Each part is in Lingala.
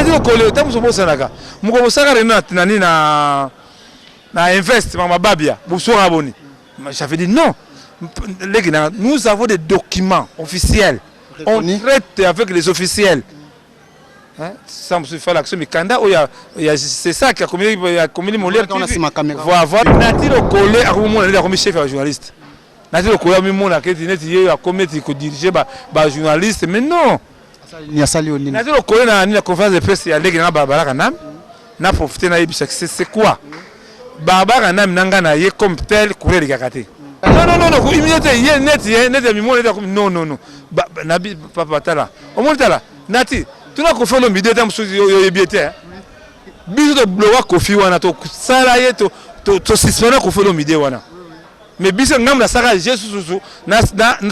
Nati Lokole, ntango mosusu obosanaka mokolo bosaka réunion na nani, na invest makambo babia boswaka boni. J'avais dit non, leki na, nous avons des documents officiels, on Reconnu. traite avec les officiels. Hein? Ça mosusu fala action mikanda oyo ya, c'est ça qui a commis Molière. Wana nsima caméra. Voilà, Nati Lokole akomomona neti akomi chef ya journaliste. Nati Lokole amimona keti neti ye akomi neti kodiriger bajournaliste, mais non. Ni asali yo nini? Nati Lokole na nini, na conférence de presse ya leki nanga Barbaraka Nam, na profite nayebisa c'est quoi Barbara Nam na ngai na ye comme tel courrier elekaka te. Non, non, non, non, imité te, ye neti, ye neti ya mimona neti akomi. Non, non, non. Nabi papa, tala, omoni, tala Nati, tuna Kofi Olomide ta mosusu oyebi ye te, hein. Biso tobloka Kofi wana, tosala ye, tosuspendre Kofi Olomide wana, mais biso ngambo nasalaka je sususu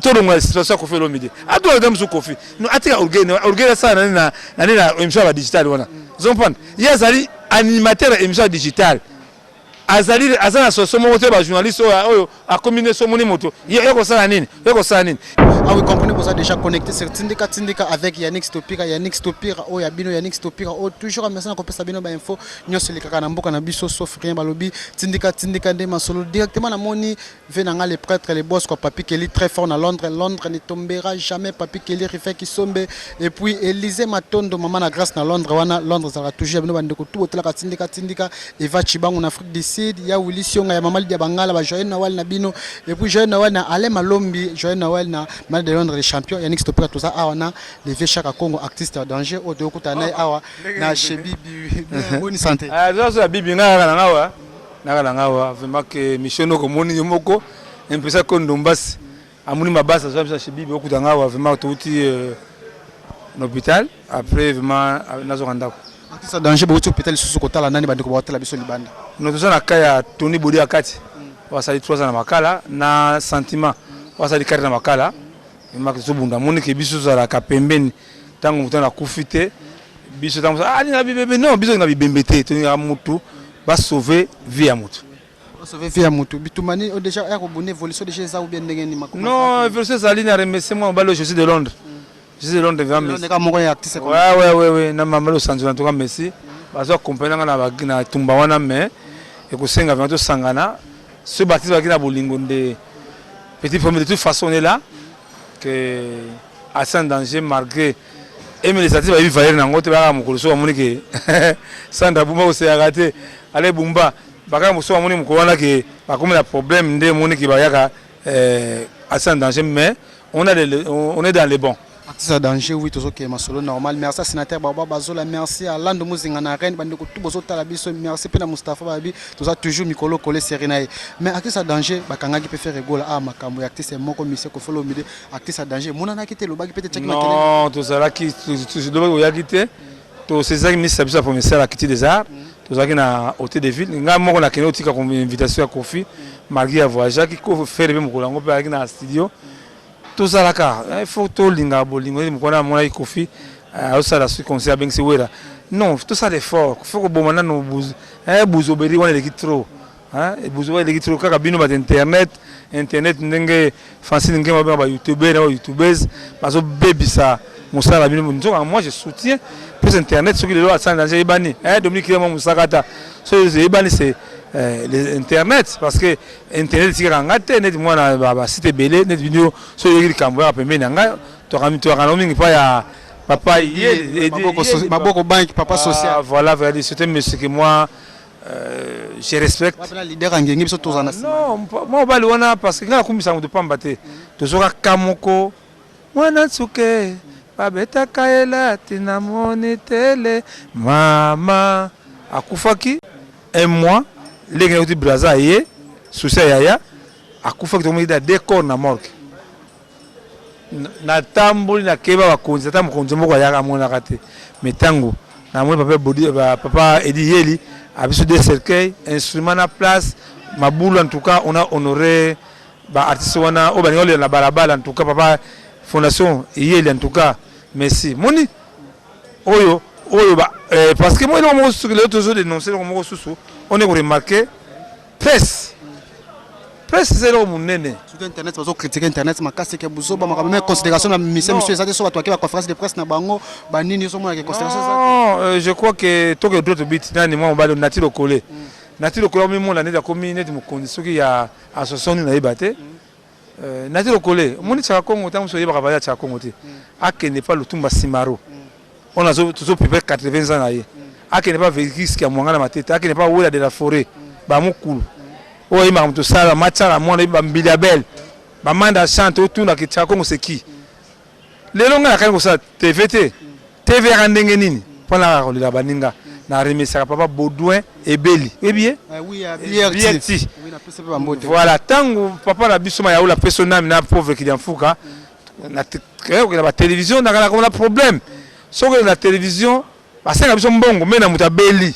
tolongola situation ya Kofi Olomide. Atuna ta mosusu Kofi, no, atika orgueil, orgueil asala nani na nani na émission ya badigital wana. Ozocomprendre, ye azali animateur ya émission ya digital, azali aza na association moko te. Bajournaliste oyo akomi nde so omoni moto ye kosala nini, ye kosala nini. Ah oui, comprenez, vous êtes déjà connecté sur Tindika Tindika avec Yannick Stopira, Yannick Stopira, oh ya bino Yannick Stopira, oh toujours merci na kopesa bino ba info nyonso elekaka na mboka na biso, sauf rien. Balobi Tindika Tindika nde masolo directement na moni ve na nga, les prêtres, les boss quoi, Papi Kelly très fort na Londres, Londres ne tombera jamais, Papi Kelly, Rifin Kisombe et puis Élisée Matondo, maman na Grâce na Londres wana, Londres ezalaka toujours bino bandeko tout botelaka Tindika Tindika. Eva Chibangu na Afrique du Sud, ya Willy Sionga, ya Mama Lidia Bangala, ba Joyeux Noël na bino et puis Joyeux Noël na Alain Malombi, Joyeux Noël na Mal de Londres, les champions Yannick Stopira. Toza awa na le vieux Chaka Congo, artiste en danger oyo toyokuta na ye awa na chez Bibi. Bonne santé. Ah, zozo bibi, nga kaka na nga wa, naka na nga wa vraiment que mission noko omoni yo moko impesa ko ndombasi amoni mabasi azwa biso chez Bibi. Okuta nga wa vraiment touti na hôpital, après vraiment nazoka ndako. Artiste en danger, bouti hôpital lisusu kotala nani? Bandeko baotala biso libanda. No, toza na ka ya Tony Bodi ya kati oyo asali 3 ans na Makala na sentiment oyo asali kati na Makala. Vraiment tozobunda, moni ke biso tozalaka pembeni ntango moto wana akufi te. Biso ntango alinga bibembe, non, biso tolinga bibembe te, tolingaka motu basauve vie ya motu. Sauver vie ya motu. Bitumba nini oyo déjà ya kobunda? Évolution déjà eza ou bien ndenge nini? Non, évolution ezali na remercier mwa mobali oyo, Jésus de Londres, Jésus de Londres, vraiment merci. Ndeka moko ya artiste. Ouais, na mama Losanzo, en tout cas merci, bazo accompagner nga na tumba wana, mais ekosenga vraiment tosangana soki baartiste bazalaki na bolingo nde petit problème. De toute façon, on est là que assez en danger malgré eme les artistes bayebi valeur nango te. Bakaka mokolo so bamoni ke Sandra Bumba koseyaka te, ale Bumba bakaka mosusu bamoni mokolo wana ke bakomi na problème nde omoni ke bayaka assez en danger, mais on est dans les bons. Artiste en danger, oui, tozokende masolo normal. Merci à sénateur Baba Bazola, merci à Lando Muzinga na Reine, bandeko tout bozotala biso, merci mpe na Mustapha Babi, toza toujours mikolo kole série na ye. Mais artiste en danger, bakangaki mpe Ferre Gola a makambo ya artiste moko mise Koffi Olomide. Artiste en danger emonanaki te, elobaki mpe te, tiaki makelele. Non, tozalaki, lobaki oyaki te. Tosezaki ministre ya biso ya provincial ya culture des arts, tozalaki na hôtel de ville. Ngai moko nakende otika invitation ya Kofi malgré ya voyageaki. Ferre mpe mokolo yango mpe azalaki na studio. Tozalaka, il faut tolinga bolingo neti mokolo wana amonaki Kofi azosala su conseil, abengisi Wera. Non, tosala effort, faut koboma nano buzoberi wana eleki trop, buzoberi eleki trop. Kaka bino bato internet, internet ndenge Francine Ngema babenga bayoutubeur na bayoutubeuse, bazobebisa mosala na bino. Nzoka moi je soutiens plus internet. Soki lelo asala danger eyebani, Dominique Kirema mosaka ta soki eyebani, c'est internet, parce que internet etikaka nga te. Neti mwana basite ebele neti bino, soki oyoki likambo yaka pembeni na ngai, toyaka nango mingi mpa ya papa ye. Maboko banque, papa social. Voilà, voilà, c'est un monsieur que moi je respecte. Leader angenge, biso toza na Non, mwa mobali wana, parce que ngai nakumbisaka moto pamba te. Tozoka ka moko mwana nsuke babetaka elati namoni tele mama akufaki un mois, ndenge nauti Braza ye susi ya yaya akufaki, tokomaki da deux corps na morgue. Natamboli, nakeba bakonzi, ata mokonzi moko ayaka amonaka te. Mais ntango namoni papa Bodi, papa Edi Yeli abiso deux cercueil, instrument na place mabulu. En tout cas, on a honoré baartiste wana oyo balingi olela na balabala. En tout cas, papa fondation Yeli, en tout cas merci. Moni oyo ba parce que moi eloko moko susu lelo tozo dénoncer, eloko moko susu on est koremarquer presse. Presse eza eloko monene. Surtout internet, bazo critiquer internet makasi ke buzoba makambo, mais considération na mission miso eza te. So bato bake ba conférence de presse na bango banini, ozomona ke considération eza te. Non, je crois que toke droit tobiti nani, mwa mobali Nati Lokole. Nati Lokole omimona neti akomi neti mokonzi soki ya association nini, nayeba te. Nati Lokole, omoni Tiaka Kongo, ntango mosusu oyebaka valeur ya Tiaka Kongo te. Akende pa Lutumba Simaro wana tozoprépare 80 ans na ye. Akende pa Vekiski ya Mwanga na Matete, akende pa Wela de la Forêt, bamokulu oyo ayembaka moto osala matiala mwana bambili ya bele bamanda chante. Otunaka Tiaka Kongo c'est qui? Lelo ngai nakani kosala TV te. TV yaka ndenge nini? Mpona kaka kolela baninga. Na remerciaka papa Baudouin Ebeli, oyebi ye? Oui, ya BRT. BRT. Oui, napesa mpe bambote. Voilà, ntango papa na biso Mayaula apeso nami na pauvre Kidiamfuka kokenda batélévision, nakala komona problème. Soki na télévision basenga biso mbongo me na moto abeli,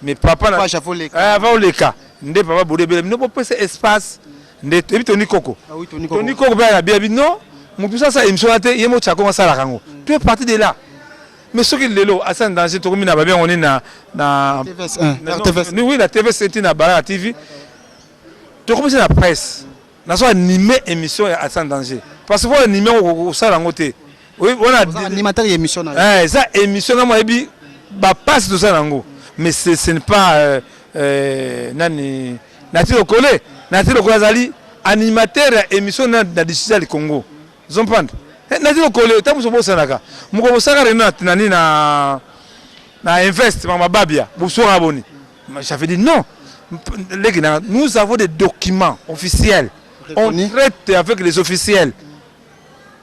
mais papa na Page avoleka. Eh, ava oleka nde papa Baudouin Ebeli bino bopesa espace nde toyebi Toni Koko. Ah oui, Tony Koko. Toni Koko mpe aya biabi non, motu sasa émission wana te, ye mo Tiaka Kongo asalaka yango. Tu es parti de là, mais soki lelo asa en danger, tokomi na babi yango nini na TVS 1, RTVS. Oui, na TVS ti na Baraka TV, tokomisi na presse. Nazo anime émission ya Asa en danger parce que po anime kosala yango te. Wana Oza animateur ya émission na yo. Eza émission nga mo ayebi bapasi tozala yango, mais ce n'est pas nani, Nati Lokole. Nati Lokole azali animateur ya émission na Digital Congo, ozomprendre? Nati Lokole, ntango mosu bosanaka moko bosaka réunion nani na invest mama babia bosoka boni. J'avais dit non, leki na, nous avons des documents officiels, on Reconnu. traite avec les officiels.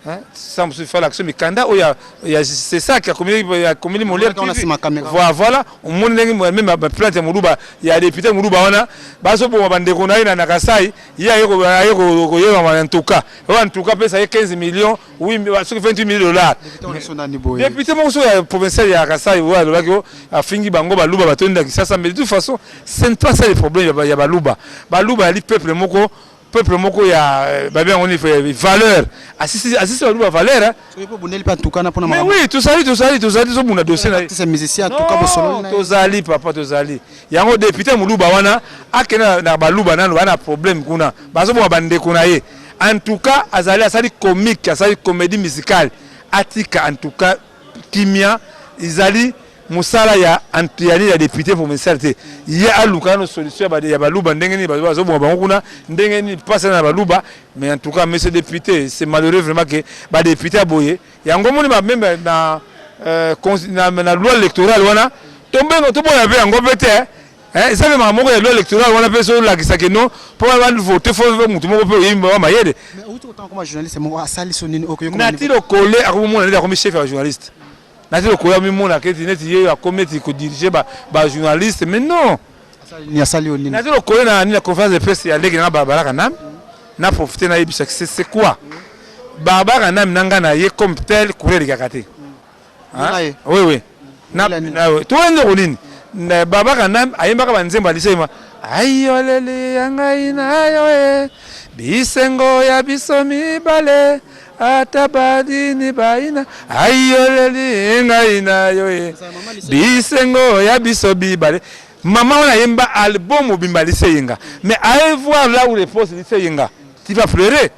Hein? Ça mosusu fala action mikanda oyo ya c'est ça qui a commis Molière Wana TV. nsima caméra. Voilà, omoni ndenge même baplainte ya Moluba, ya député Moluba wana, bazoboma bandeko na ye na Kasai. Ye aye koyebama. En tout cas oyo, en tout cas pesa ye 15 millions, oui, soki 28 millions de dollars. Député wana so nani boye? Député moko so ya provincial ya Kasai oyo alobaki o afingi bango Baluba batondi na Kisasa. Mais de toute façon, ce n'est pas ça le problème ya Baluba. Baluba yali peuple moko ya babi yango nini, valeur asisi Baluba valeur, hein. Soki mpo bundeli mpe antukana mpona Mais oui, tozali tozobunda dossier na ye. Artiste musicien en tout cas bosololi na ye. Tozali papa, tozali yango. Député Moluba wana akende na Baluba nano baa na problème kuna, bazoboma bandeko na ye. En tout cas azali asali comique, asali comédie musicale, atika en tout cas kimia. Ezali mosala ya yani ya député provincial te. Ye aluka nano solution ya Baluba, ndenge nini bazoboma bango kuna, ndenge nini mpasi na Baluba. Mais en tout cas, monsieur député, c'est malheureux vraiment que badéputé ya boye yango moni bameme na loi électorale wana. Tombenga toboya mpe yango mpe te. Eza mpe makambo moko ya loi électorale wana mpe so olakisaki non, mpo bavote fo motu moko mpe oyimba wa mayele. Mais outi kotanga koma journaliste moko asali so nini okoyo? Nati Lokole akomomona neti akomi chef ya journaliste. Nati Lokole amimonaka eti neti ye akomi neti kodirige bajournaliste, mais non. Ni asali yo nini? Nati Lokole na nini, na conférence de presse ya leki nanga Barbaraka Nam, na profite nayebisaki c'est quoi Barbara Nam na ngai na ye comme tel courrier elekaka te. Na ye? Oui. Lela nini? Toye ndeko nini, Barbara Nam ayembaka banzembo alise yema ayoleli ya ngai na yo e bisengo ya biso mibale ata badini baina ayoleli ngai na yo e bisengo ya biso bibale. Mama wana ayemba album mobimba Lise Yenga, mais allez voir là où repose Lise Yenga, tu vas pleurer.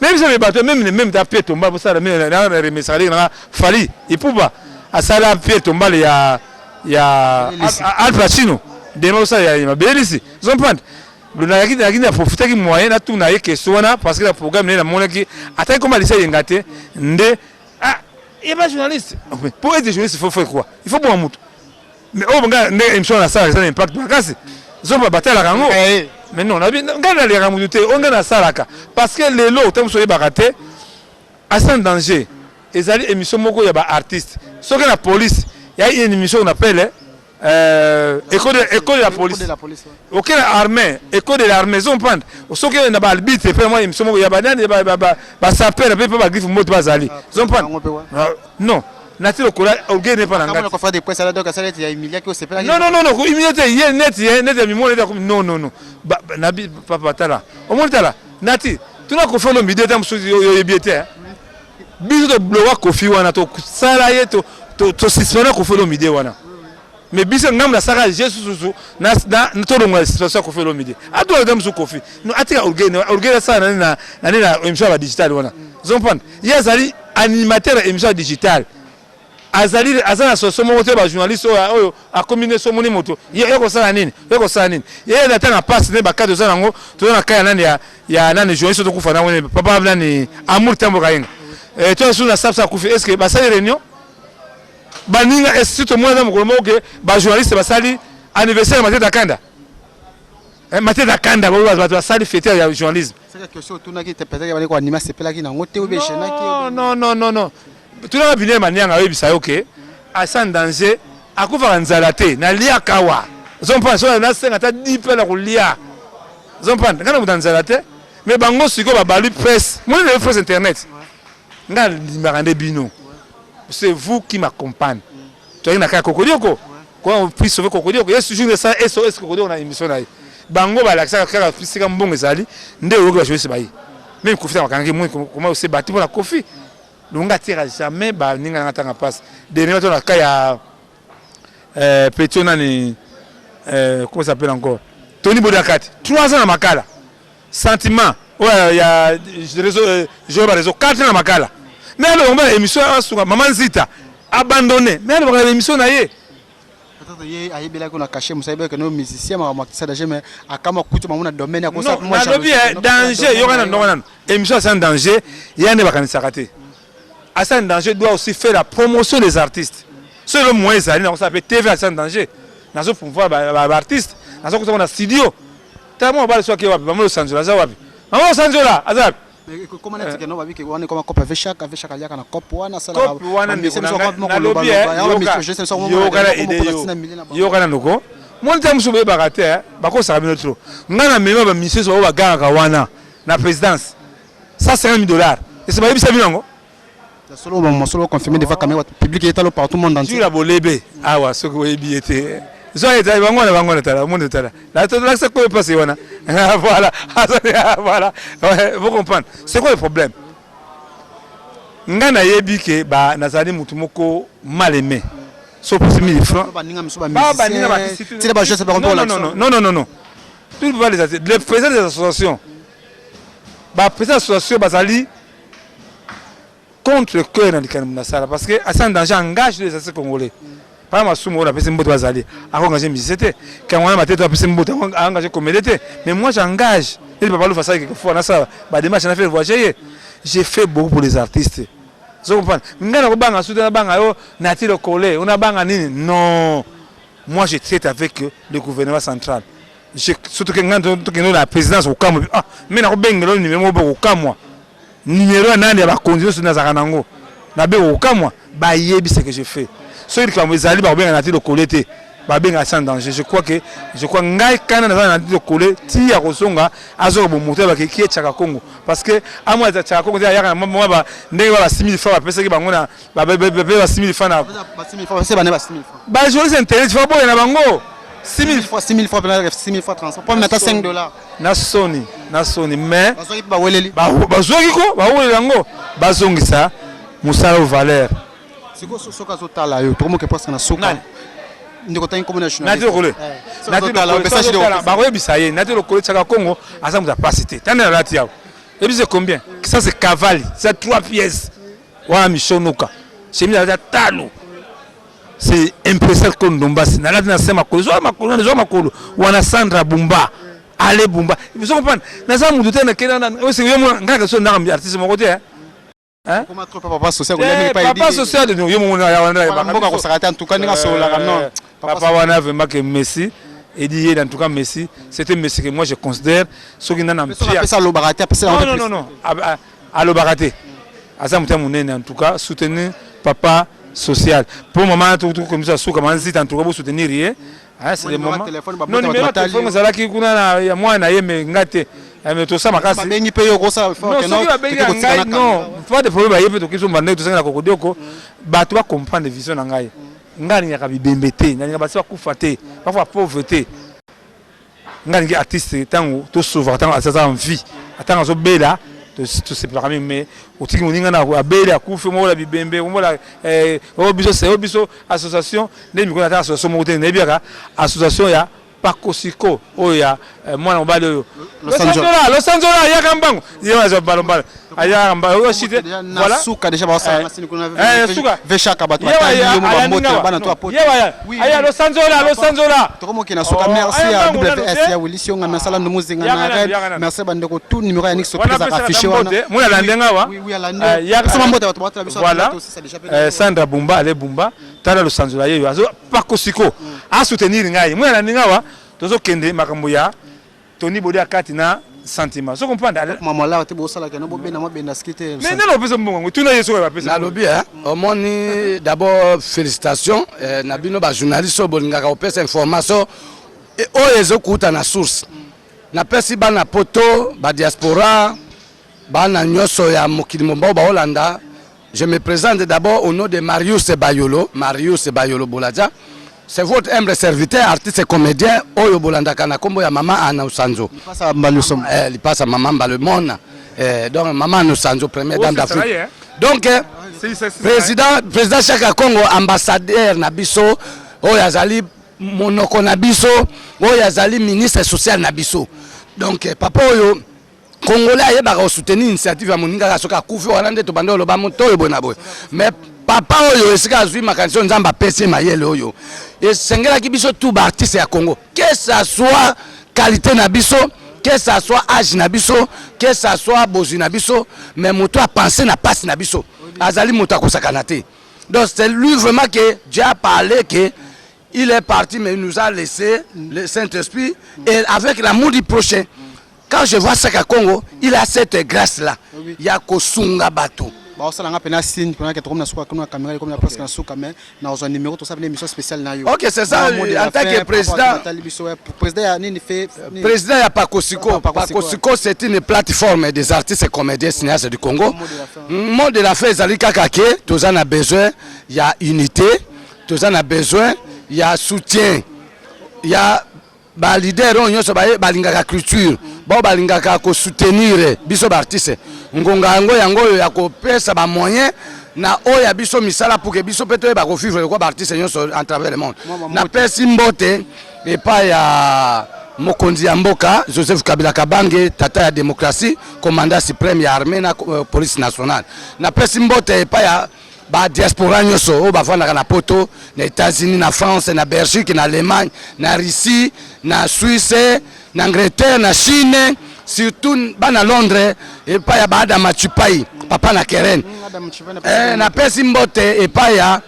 Même si bato même ta Pierre Tombale bosala na remesaka ndenge nanga Fally Ipupa asala Pierre Tombale ya Al Pacino dema osala ya mabelisi, ozomprendre? Nayaki na profitaki moyen natuna ye question wana parce que na programme naye namonaki ataki koma Lise Yenga te nde. Ah, ye ba journaliste, pour être journaliste, il faut faire quoi? Il faut boma motu? Mais oyo nga nde émission nasalaka eza na impact makasi, zomba batalaka yango. Mais non, ngai nalekaka motu te. Oyo ngai nasalaka parce que lelo ta mosu oyebaka te. Asa en danger ezali émission moko ya baartiste. Soki na police ya une émission qu'on appelle école de la police, oke na armée, école de l'armée, ozomprendre? Soki na baarbitre mpe mwa émission moko ya banani, basapere mpe bagriffe moto bazali, ozomprendre? Non, nati lokola orgueil ne mpa na ngai. Non, non, non, non, humilie te. Ye neti ye neti ya mimona neti. Non, non, non, nabi papa, tala, omoni, tala nati tuna Kofi Olomide ta mosusu oyebi ye te. Biso tobloka Kofi wana, tosala ye, tosuspendre Kofi Olomide wana. Mais biso ngambo nasalaka je sususu tolongola situation ya Koffi Olomide. Atola ata mosusu Koffi atika orgueil, orgueil asala na nani na émission ya badigital wana. Ozocomprendre, ye azali animateur ya émission ya digital, azali aza na soso moko te. Bajournaliste oyo oyo akomi nde so omoni moto ye kosala nini, ye kosala nini, ye ata na pasi nde bakati toza nango, toza na ka ya nani ya nani journaliste tokufa nango nini, papa nani, Amour Tambo Kayenga, to su na sapsa akufi. Est ce que basali réunion baninga? Est ce tomona ata mokolo moko ke bajournaliste basali anniversaire ya Mateta Kanda, Mateta Kanda, bato basali fête ya journalisme? Question otunaki te, peut-être bali koanima sepelaki nango te obe gênaki. Non, non, non, non, tunaka bine manianga, oyebisa yo ke asa danger akufaka nzala te. Naliaka awa, ozomprendre, so nasenga ata di mpe na kolia, ozomprendre, ngai na moto ya nzala te. Mais bango sikoyo babali presse, moni lelo presse internet, ngai nandimaka nde bino, c'est vous qui m'accompagne. Toyaki na kaka Kokodioko, puis sauver Kokodioko, ye toujours esala SOS Kokodioko na émission na ye. Bango balakisaka kaka sika mbongo ezali nde oyoki bajournaliste baye. Même Kofi ntango bakangaki, moi comment ose bati mpona Kofi longa atiaka jamais baninga nanga ntanga mpasi. Dernier to na ka ya petit nani, comment s'appelle encore, Tony Bodakati, 3 ans na Makala, sentiment oyo ya réseau, jeu ba réseau, 4 ans na Makala. Mais alobaka na émission asunga mama Nzita abandonné, mais alobaka na émission na ye. Peut-être ye ayebelaki na cachet mosa, ayebelaki no musicien makambo akisa danger, mais akama kutu bango na domaine ya Nalobi danger, yoka na ndongo nano émission asa danger ya nde bakanisaka te. Asa danger doit aussi faire la promotion des artistes. Soki le moyen ezali, nakosala mpe TV asa danger, nazo promouvoir baartiste, nazokuta na studio. Tala mwa mobali so ake wapi, mama Losanzola aza wapi? Mama Losanzola aza wapi? Koma neti keno babiki wana koma cope ave chaque ave chaque aliaka na cope wana. Cope wana, ndeko nalobi, yokana ide yo, yokana ndoko moni te mosusu boyebaka te, bakosaka bino trop. Ngai na mema bamisusu oyo bagangaka wana na présidence 150 000 $, ese bayebisa bino yango. Solo masolo confirmé devant caméra publique etalo partout monde entier. Jula bolebe awa, soki oyebi ye te, zwa etali bango wana, bango wana, tala monde, tala lakisa koyo place wana. Voilà, voilà, vous comprendre c'est quoi le problème. Ngai nayebi ke ba nazali mutu moko mal aimé, so opesi 1000 francs. Non, non, non, non, non, tout les présidents des associations, baprésident association bazali contre cœur na likambo nasala, parce que asa danger engage les artistes congolais. Paa masumu oyo napesi mbote, bazali akoengage musicien te, kango wana matete apesi mbote, aengage comédien te. Mais moi j'engage neti papa Lufa asali quelquefois, nasala badémarche, na faire voyager ye. J'ai fait beaucoup pour les artistes, ozo comprendre. Ngai nakobanga suti, nabanga yo nati lokole, onabanga nini? Non, moi je traite avec le gouvernement central, surtout ke ngai tokende na présidence kokamwa. Ah, mais nakobengela numéro moko kokamwa, numéro ya nani ya bakonzi nyonso nazalaka nango, nabe kokamwa, bayebi ce que je fais. Soki likambo ezali, bakobenga nati lokole te, babengaka sans danger. Je crois que je crois ngai kana naza na nati lokole ti ya kozonga, azoka bomoto bakeki etiaka Congo, parce que amwa etiaka Congo te, ayaka na mwa ndenge ba 6000 francs bapesaki bango na ba 6000 francs na bajournaliste internet fa boya na bango 6000 fois, 6000 fois, 6000 fois transport po mata 5 $. Na soni, na soni, mais bazwaki mpe baweleli. Bazwaki ko bawelela yango, bazongisa mosala o valeur. Sikoyo soki azotala yo, tokomoke presque na suka, ndeko tangi komona. Nati lokole bakoyebisa ye nati lokole tiaka Congo aza moto apasi te. Tanda nalati awa, yebi c'est combien? Ça c'est Cavalli, c'est trois pièces wana, mishonuka chemise alati talo, c'est impresseur ko ndombasi nalati na se makolo, zwa makolo, zwa makolo wana, Sandra Bumba, ale Bumba, ozo comprendre. Naza mutu te nakenda ngai so ndaka artiste moko te. Papa social. Papa social yo mboka kosaka te, en tout cas ndenge asololaka, non. Papa wana vraiment que Messi edi ye, en tout cas Messi, c'était Messi que moi je considère soki nana. Mpia alobaka te, apesa. Non, non, non, alobaka te, aza moto ya monene. En tout cas soutenir papa social pour mama tokomisa suka mama Nzita, en tout cas bosoutenir ye. C'est le moment. Non, numéro ya téléphone ezalaki kuna ya mwana na ye, mais nga te, mais tosala makasi. Babengi mpe yo kosala. Soki babengi ya ngai, non, pas de problème. Baye mpe tokisomba ndenge tosengela Kokodioko, bato bacomprendre vision na ngai. Ngai alingaka bibembe te, nalingaka basi bakufa te, bakufa pauvre te. Ngai alingi artiste ntango tosauvaka, ntango aza en vie, ntango azobela. Tosepelaka mingi, mais otiki moninga na abeli, akufi, omokola bibembe, omokola oyo biso, oyo biso association nde mikolo ata association moko te. Nayebi kaka association ya Pakosiko oyo ya mwana mobali oyo Losanzola. Losanzola ayaka mbango, ye azwa balombala, ayaka mbango oyo shite. Voilà, suka déjà basala sini kuna suka veshaka bato batali yo mo bambote bana to apoto. Aya Losanzola, Losanzola. Tokomoki na suka. Merci ya WS ya Willis Yonga, merci ala Ndomuzinga na Red, merci bandeko tout. Numéro ya Nix Topira ezaka affiché wana. Mona alande nga wa. Oui, alande sama mbote bato batala biso. Voilà, Sandra Bumba, ale Bumba, tala Losanzola ye oyo azo Pakosiko asoutenir ngai. Mona alandi nga wa, tozokende makambo ya Tony Bodi akati na sentiment so comprendre. Mama te bosalaka no bobenda mabenda ski te. Mais nani opesa mbongo yango? Tuna ye soki bapesa. Nalobi omoni, d'abord félicitation na bino bajournaliste oyo bolingaka kopesa information oyo ezokuta na source. Napesi bana Poto, badiaspora, bana nyonso ya mokili mobao baolanda. Je me présente d'abord au nom de Marius Bayolo, Marius Bayolo Boladja. C'est votre humble serviteur, artiste et comédien, oyo bolandaka na kombo ya Mama Anna Osanzo. Lipasa Mbalusomo. Lipasa Mama Mbalumona. Donc Mama Anna Osanzo, première dame d'Afrique. Donc, président, président Chaka Congo, ambassadeur na biso, oyo azali monoko na biso, oyo azali ministre social na biso. Donc, papa oyo Congolais ayebaka kosoutenir initiative ya moninga kaka soki akufi. Wana nde tobandi oloba moto oyo boye na boye. Mais papa oyo, esika azwi makanisi oyo, Nzambe apesi ye mayele oyo esengelaki biso tout baartiste ya Congo, que ça soit qualité na biso, que ça soit âge na biso, que ça soit bozwi na biso, mais moto apense na pasi na biso azali moto akosakana te. Donc c'est lui vraiment que Dieu a parlé, que il est parti, mais il nous a laissé le Saint-Esprit et avec l'amour du prochain. Quand je vois Saka Congo, il a cette grâce là ya kosunga bato. Baosala nga mpena signe mpena ke tokomi na suka kuna, caméra ekomi na presque na suka, mais nazwa numéro, tosala pena émission spéciale na yo. Ok, c'est ça, en tant que président. Biso président ya nini fe? Président ya Pakosiko. Pakosiko, c'est une plateforme des artistes et comédiens cinéastes du Congo. Mot de la fin ezali kaka ke toza na besoin ya unité, toza na besoin ya soutien ya baleader oyo nyonso balingaka culture, bao balingaka kosoutenir biso baartiste. Ngonga yango yango oyo ya kopesa bamoyen na oyo ya biso misala pour que biso mpe toyeba kovivre lokwa baartiste nyonso en travers le monde. Napesi mbote epai ya mokonzi ya mboka Joseph Kabila Kabange, tata ya démocratie, commandant suprême ya armée na police nationale. Napesi mbote epai ya badiaspora nyonso oyo bavandaka na Poto, na États-Unis, na France, na Belgique, na Allemagne, na Russie, na Suisse, na Angleterre, na Chine, surtout bana Londres, epai ya baadama Chipai, papa na Keren. Napesi mbote epai ya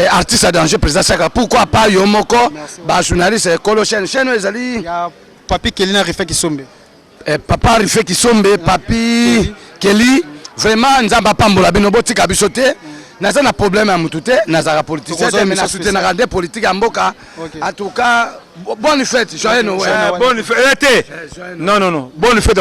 artiste à danger, président Saka. Pourquoi pas yo moko, bajournaliste ekolo chaîne, chaîne oyo ezali Papi Keli na Rife Kisombe. Papa Rife Kisombe, Papi Keli, vraiment Nzambe apambola bino. Botika biso te. Naza na problème ya mutu te, nazalaka politicien te, mais nasoutenaka nde politique ya mboka. En tout cas, bonne fête, joyeux Noël. Bonne fête te, non, non, non, bonne fête.